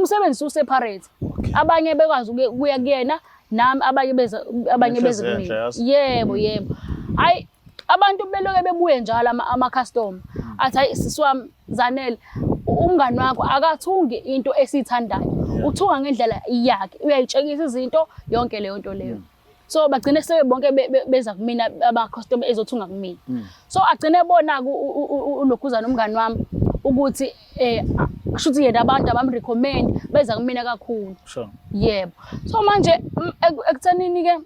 Umsebenzi su-separate. Abanye bekwazi ukuya kuyena, nami abanye beza, abanye beze Inhliziyo enhle, kumina. yazi. Yebo, yebo. Hayi, abantu beloke bebuye njalo ama-customer. Athi hayi sisi wami Zanele, umngani wakho akathungi into esiyithandayo. Uthunga ngendlela yakhe, uyayitshengisa izinto yonke leyo nto leyo. So bagcine sebebonke beza kumina ama-customer ezothunga kumina. So agcine ebona-ke ulokhuzana umngani wami ukuthi kusho ukuthi yena abantu abamrecommend beza kumina kakhulu. Yebo. So manje ekuthenini-ke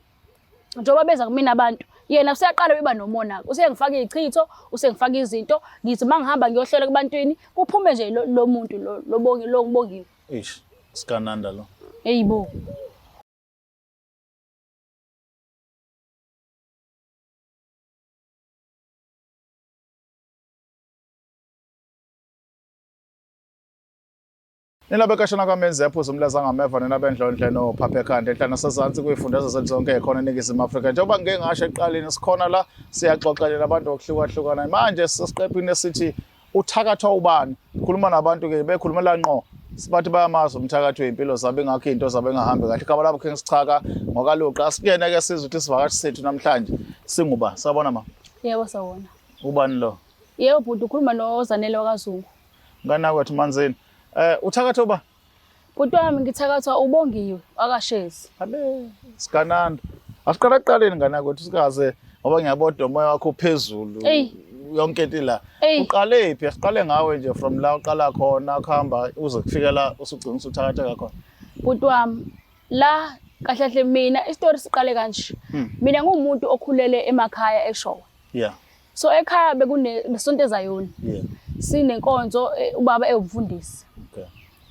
njengoba beza kumina abantu, yena useyaqala uba nomona-ke, usengifaka iy'chitho, usengifaka izinto, ngithi uma ngihamba ngiyohlola kubantwini kuphume nje lo muntu lo, lo bongi, lo ngibongiwe. Eish, sikananda lo. Eyibo. Nina bekashana kwamenzi yaphuza umlaza ngameva nina bendlondle nophapha ekhanda enhla nasezansi kuyifundazwe zethu zonke khona eNingizimu Afrika. Njengoba ngike ngasho ekuqaleni sikhona la siyaxoxa nje nabantu ngokuhlukahlukana. Manje sesiqephini esithi uthakathwa ubani? Khuluma nabantu ke bekhulumela ngqo. Sibathi bayamazi umthakathi wezimpilo zabo ingakho izinto zabo engahambi kahle. Igama labo King Sichaka ngokaLuqa. Asikuyena ke sizwe ukuthi isivakashi sethu namhlanje singuba. Sawubona ma. Yebo sawubona. Ubani lo? Yebo bhuti ukhuluma noZanele wakaZungu. Ngana kwethu Manzini. Uthakatha uba? Bhuti wami ngithakathwa uBongiwe wakaShezi. Abe sigananda. Asiqala kuqaleni ngana kwethu sikaze ngoba ngiyabona umoya wakho uphezulu. Yonke into la. Uqale phi? Asiqale ngawe nje from la uqala khona kuhamba uze kufike la usugcina usuthakatheka khona. Bhuti wami la kahle kahle mina isitori siqale kanje. Mina ngumuntu okhulele emakhaya eShowe. So ekhaya bekune besonto eZayoni. Sinenkonzo ubaba ewumfundisi.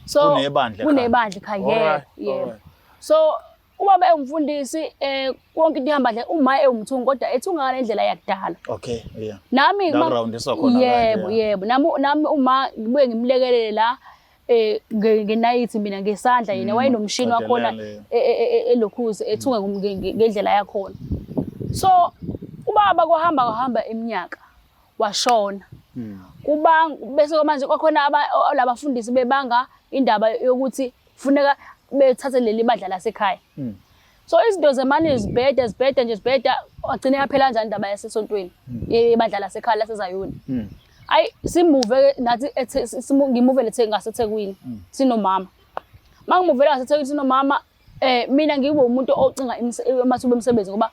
So kunebandla ekhaya. Kunebandla ekhaya. Yebo, yebo. So ubaba ewumfundisi konke into ihamba kahle, uma ewumthungi kodwa ethunga ngale ndlela yakudala. Nami La roundiswa khona kanje, Yebo, yebo. Nami uma ngibuye ngimlekelele la ngenayithi mina ngesandla yena wayenomshini wakhona Qedelele. elokhuze ethunga ngendlela yakhona. So ubaba kwahamba kwahamba iminyaka washona. Kubanga bese manje kwakhona labafundisi bebanga indaba yokuthi funeka bethathe leli bandla lasekhaya. So izinto zemali zibheda zibheda nje zibheda agcine yaphela kanjani indaba yasesontweni yebandla lasekhaya laseZayoni. Ayi simuve nathi ngimuvele ngaseThekwini sinomama. Mangimuvela ngaseThekwini sinomama mina ngibe umuntu ocinga amathuba emisebenzi ngoba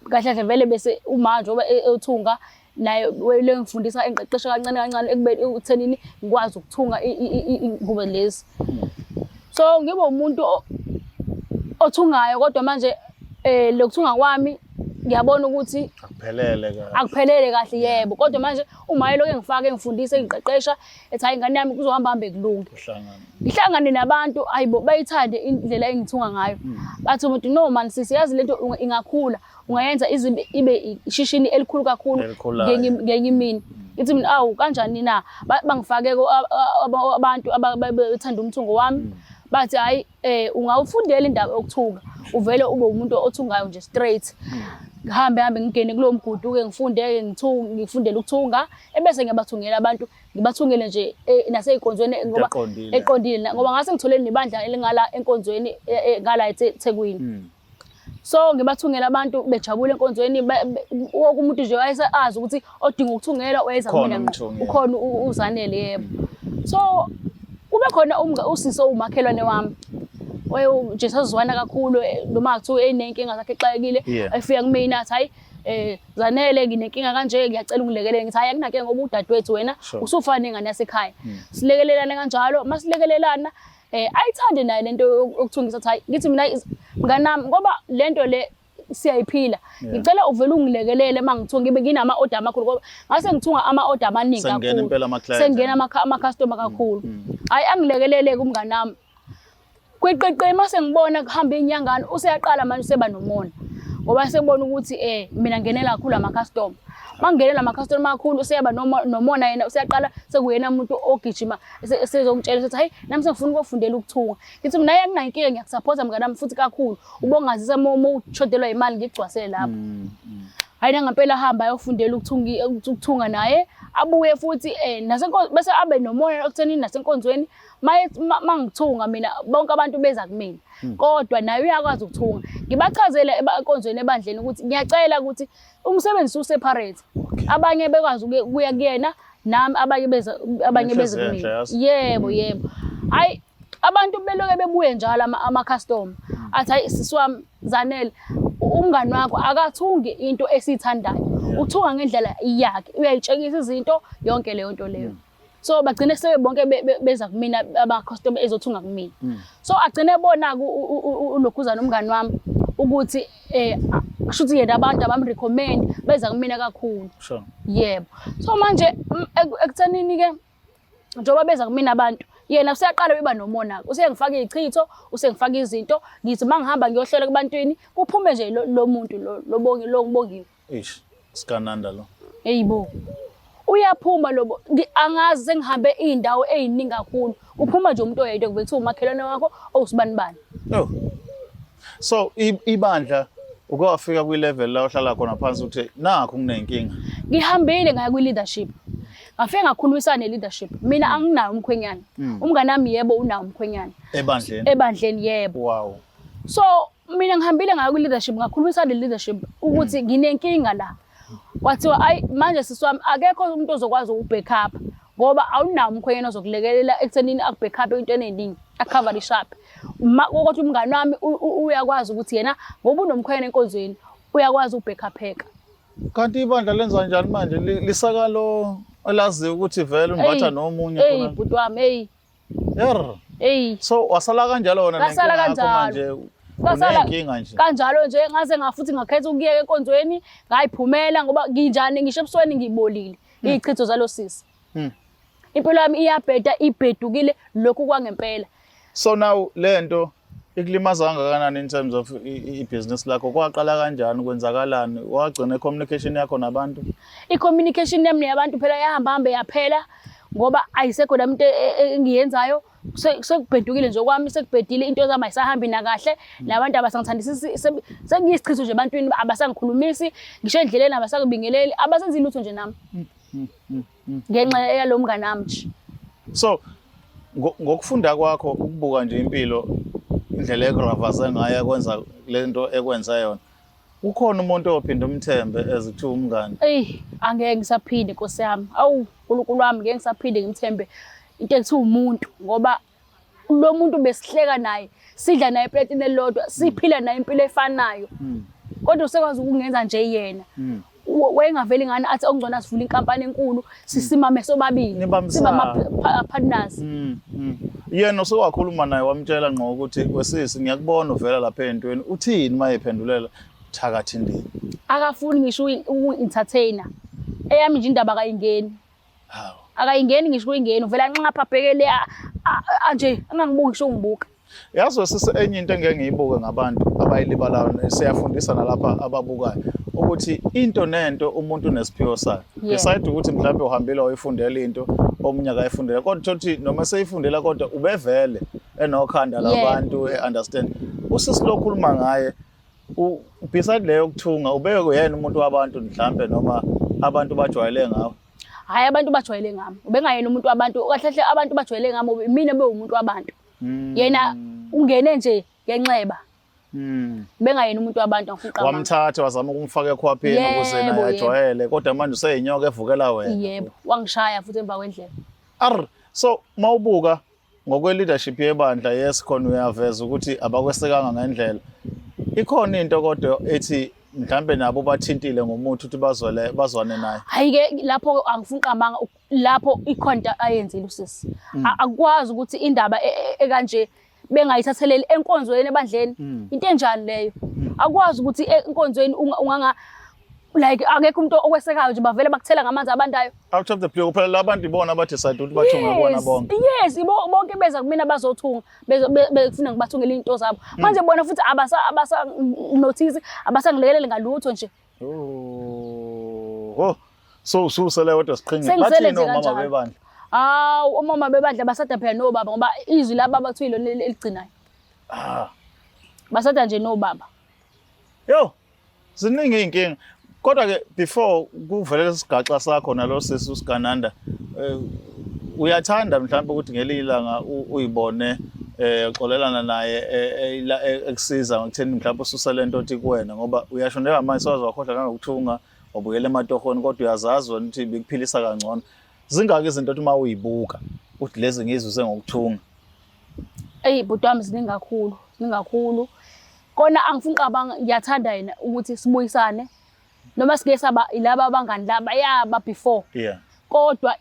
kahle kahle vele bese uma njengoba ethunga naye wele ngifundisa engiqeqesha kancane kancane ekubeni ekuthenini ngikwazi ukuthunga ingubo lezi. So ngibe umuntu othungayo kodwa manje lokuthunga kwami ngiyabona ukuthi akuphelele kahle. Akuphelele kahle yebo, kodwa manje uma yelokhu engifaka engifundisa engiqeqesha ethi hayi ingane yami kuzohamba hambe kulunge. Uhlangane. Ngihlangane nabantu ayibo bayithande indlela engithunga ngayo. Bathi umuntu no man sisi yazi lento ingakhula ungayenza izibe ibe ishishini elikhulu kakhulu Elikhulayo. ngenye imini. Ngithi mina awu kanjani na? Bangifake abantu abethanda umthungo wami. Bathi hayi ungawufundela indaba yokuthunga uvele ube umuntu othungayo nje straight. Ngihambe hambe ngingene kulowo mgudu ke ngithunge ngifundele ukuthunga ebese ngiyabathungela abantu ngibathungele nje nasey'nkonzweni ngoba Eqondile. eqondile ngoba ngase ngithole nebandla elingala enkonzweni ngala eThekwini. So ngibathungela abantu bejabule enkonzweni wonke umuntu nje wayesazi ukuthi odinga ukuthungela wayeza Ukhona kumina ngqo. umthungi, Ukhona uZanele yebo. So kube khona usisi owumakhelwane wami. Waye nje sazwana kakhulu noma kuthiwa enenkinga zakhe exakekile efika kumina athi hayi Zanele nginenkinga kanje ngiyacela ungilekelele. Ngithi hayi akunankinga ngoba udadewethu wena usufana nengane yasekhaya. Silekelelane kanjalo masilekelelana ayithande naye lento yokuthungisa athi hayi ngithi mina mngani nami ngoba lento le siyayiphila. Ngicela uvele ungilekelele uma ngithunga ngibe nginama order amakhulu ngoba ngase ngithunga ama order amaningi Sengena kakhulu. impela ama client. Sengena ama customer kakhulu. Hayi angilekelele kumngani nami. Kwiqiqi mase ngibona kuhamba inyangana useyaqala manje useba nomona. Ngoba sebona ukuthi mina ngenela kakhulu ama customer. Mangingenela ama customer kakhulu useyaba nomona yena useyaqala sekuyena umuntu ogijima sezongitshela ukuthi hayi nami sengifuna ukufundela ukuthunga. Ngithi mina hayi anginankinga ngiyakusupporta mngani wami futhi kakhulu. Ubongazisa uma ushodelwa imali ngigcwasele lapho. Hayi nangempela hamba ayofundela ukuthunga naye. Abuye futhi bese abe nomoya ekuthenini nasenkonzweni mangithunga mina bonke abantu beza kumina. Kodwa naye uyakwazi ukuthunga. Ngibachazele enkonzweni ebandleni ukuthi ngiyacela ukuthi umsebenzi useparate. Abanye bekwazi ukuya kuyena nami abanye beza abanye beza kumina. Yebo yebo. Hayi abantu beloke bebuye njalo ama-customer athi hayi sisi wami Zanele umngani wakho akathungi into esiyithandayo uthunga ngendlela yakhe uyayitshekisa izinto yonke leyo nto leyo. So bagcine sebebonke beza kumina ama-customer ezothunga kumina. So agcine ebona-ke ulokhuzana umngani wami ukuthi kusho ukuthi yena abantu abamrecommend beza kumina kakhulu. Yebo. So manje ekuthenini-ke njengoba beza kumina abantu yena useyaqala uba nomona usengifaka izichitho usengifaka izinto ngithi mangihamba ngiyohlola kubantwini kuphume nje lo muntu lo bongi lo ngibongiwe. Eish, sikananda lo. Eyibo. Uyaphuma lobo angazi sengihambe izindawo eziningi kakhulu kuphuma nje umuntu oyedwa kube kuthiwa umakhelwane wakho owusibani bani. Oh. So ibandla uke wafika kwi-level la ohlala khona phansi uthi nakho kunenkinga. Ngihambile ngaya kwi-leadership. Ngafike ngakhulumisana ne-leadership. Mina anginawo umkhwenyana. Umngane wami yebo unawo umkhwenyana. Ebandleni. Ebandleni yebo. Wow. So mina ngihambile ngaya kwi-leadership ngakhulumisana ne-leadership ukuthi nginenkinga la. Kwathiwa ayi manje sisi wami akekho umuntu ozokwazi ukuback up ngoba awunawo umkhwenyana ozokulekelela ekuthenini akuback up entweni eziningi acover ishap. Kodwa umngani wami uyakwazi ukuthi yena ngoba unomkhwenyana enkonzweni uyakwazi ukuback upheka. Kanti ibandla lenza njani manje lisaka lo elaziyo ukuthi vele umbatha nomunye khona. Hey bhuti wami hey. Yerr. Hey. So wasala kanjalo wena nenkinga yakho manje. Wasala nje. Kanjalo nje ngaze ngafuthi ngakhetha ukuyeka enkonzweni ngayiphumela ngoba nginjani ngisho ebusweni ngibolile izichitho zalo sisi. Impilo yami iyabheda ibhedukile lokhu kwangempela. So now lento ikulimaza kangakanani in terms of ibhizinisi lakho? Kwaqala kanjani, kwenzakalani, wagcina i-communication yakho nabantu? I-communication yami neyabantu phela yahamba hambe yaphela ngoba ayisekho nami into engiyenzayo sekubhedukile nje okwami sekubhedile into zami ayisahambi nakahle nabantu abasangithandisisi sengiyisichitho nje ebantwini abasangikhulumisi ngisho endleleni abasangibingeleli abasenzi lutho nje nami ngenxa yalo mngane wami nje. So ngokufunda kwakho ukubuka nje impilo indlela ekuravaze ngayo ekwenza lento ekwenza yona ukhona umuntu ophinda umthembe as kuthiwa umngane? Eyi angeke ngisaphinde Nkosi yami. Awu uNkulunkulu wami ngeke ngisaphinde ngimthembe into ekuthiwa umuntu ngoba lo muntu besihleka naye sidla naye epletini elilodwa siphila naye impilo efanayo kodwa usekwazi ukungenza nje yena. Wayengaveli ngani athi okungcono asivule inkampani enkulu sisimame sobabili Nibambisane. siba ama-partners. Yena usewakhuluma naye wamtshela ngqo ukuthi wesisi ngiyakubona uvela lapha entweni uthini uma ephendulela thakathi ndini? Akafuni ngisho uku-entertainer eyami nje indaba akayingeni. Hawu. Akayingeni ngisho kuyingeni uvela nxapha abhekele nje angangibuki ngisho ungibuka. Yazi wesisi enye into engeke ngiyibuke ngabantu abayilibalayo siyafundisa nalapha ababukayo ukuthi into nento umuntu unesiphiwo sakhe. Beside ukuthi mhlawumbe uhambile wayifundela into omunye akayifundela kodwa uthola ukuthi noma seyifundela kodwa ubevele enokhanda labantu e-understand. Usisi lo okhuluma ngaye beside leyo yokuthunga ubeke uyena umuntu wabantu mhlambe noma abantu bajwayele ngawe? Hhayi abantu bajwayele ngami. Ubengayena umuntu wabantu kahle hle abantu bajwayele ngami mina bewumuntu wabantu. Yena ungene nje ngenxeba. Bengayena umuntu wabantu angifuni uqamba. Wamthatha wazama ukumfaka ekhwapheni ukuze naye ajwayele kodwa manje useyinyoka evukela wena. Yebo, wangishaya futhi emva kwendlela. Arr so mawubuka ngokwe-leadership yebandla yes khona uyaveza ukuthi abakwesekanga ngendlela. Ikhona into kodwa ethi mhlambe nabo bathintile ngomuthi ukuthi bazwele bazwane naye. Hayi-ke lapho angifuni uqambanga lapho ikhona into ayenzile usisi. Akukwazi ukuthi indaba ekanje bengayithatheleli enkonzweni ebandleni. Into enjani leyo? Akwazi ukuthi enkonzweni unganga like akekho umuntu okwesekayo nje bavele bakuthela ngamanzi abandayo. Out of the blue phela labantu ibona abadecide ukuthi bathunge kubona bonke. Yes, ibo bonke beza kumina bazothunga befuna ngibathungele izinto zabo. Manje bona futhi abasa abasa notice abasangilekelele ngalutho nje. Oh. So ususele wedwa siqhingi. Sengisele Bathini nje omama kanjalo. bebandla? Hawu omama bebandla basada phela nobaba ngoba izwi lababa kuthiwa ilona eligcinayo. Ah. Basada nje nobaba. Yo. Ziningi izinkinga. Kodwa ke before kuvele lesigaxa sakho nalo sisi uSigananda, uyathanda mhlawumbe ukuthi ngelinye ilanga uyibone uxolelana naye, ekusiza ngokutheni mhlawumbe ususe lento othi kuwena, ngoba uyasho njengamanje sewaze wakhohlwa nanokuthunga, wabuyela ematohweni, kodwa uyazazi wena ukuthi bikuphilisa kangcono. Zingaki izinto othi uma uyibuka uthi lezi ngizuze ngokuthunga? Eyi bhuti wami, ziningi kakhulu, ziningi kakhulu. Kona angifuni qabanga, ngiyathanda yena ukuthi sibuyisane noma sike saba ilaba abangani laba yaba before. Kodwa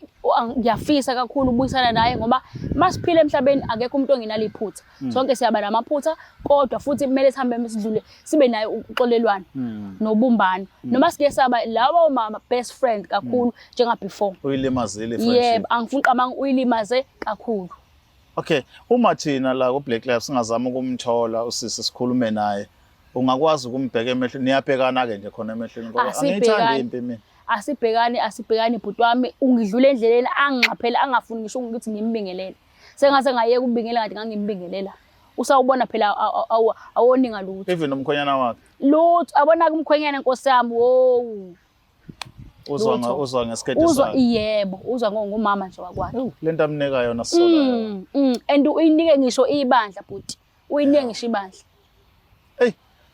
ngiyafisa kakhulu ukubuyisana naye ngoba masiphila emhlabeni akekho umuntu ongenalo iphutha. Sonke siyaba namaphutha, kodwa futhi kumele sihambe sidlule sibe nayo uxolelwano nobumbano. Noma sike saba labo mama best friend kakhulu njenga before. Uyilimazile i-friendship. Yebo, angifuni qabanga uyilimaze kakhulu. Okay, uma thina la ku Black Life singazama ukumthola usisi sikhulume naye, ungakwazi ukumbheka emehlweni? Niyabhekana ke nje khona emehlweni, ngoba angiyithandi Asibhekani. impi mina. Asibhekani, asibhekani bhuti wami, ungidlula endleleni angixaphele, angafuni ngisho ukuthi ngimbingelele. Sengaze ngayeka ukubingelela kanti ngangimbingelela. Usawubona phela awoninga lutho. Even umkhwenyana wakhe. Lutho, abona kumkhwenyana nkosi yami, wo. Uzwa Lutho. Uzwa ngesiketi Uzwa sakhe. Yebo, uzwa ngomama nje wakwakhe. Ewu, lento amnika yona sisola yona. And uyinike ngisho ibandla bhuti. Uyinike ngisho ibandla. Ey,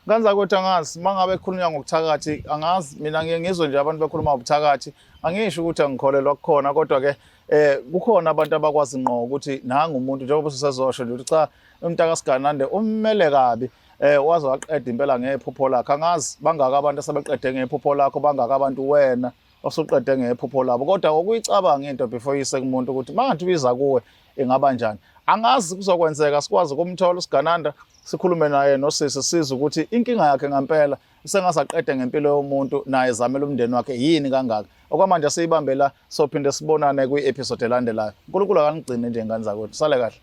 kanza kodwa angazi mangabe kukhulunywa ngokuthakathi, angazi mina, ngiye ngizwe nje abantu bekhuluma ngobuthakathi, angisho ukuthi angikholelwa kukhona, kodwa ke kukhona abantu abakwazi ngqo ukuthi nanga umuntu, njengoba usesezosho nje ukuthi cha, umntaka Siganande ummele kabi, waze waqeda impela ngephupho lakhe. Angazi bangaka abantu asebeqede ngephupho lakho, bangaka abantu wena osuqede ngephupho labo, kodwa ukuyicabanga into before yise kumuntu ukuthi mangathi ubiza kuwe ingaba njani, angazi kuzokwenzeka sikwazi ukumthola uSigananda sikhulume naye nosisi, sizwe ukuthi inkinga yakhe ngempela sengasaqede ngempilo yomuntu naye zamela umndeni wakhe yini kangaka. Okwamanje siyibambe la, sophinde sibonane kwi-episode elandelayo. uNkulunkulu akanigcine nje, ngane zakwethu, sale kahle.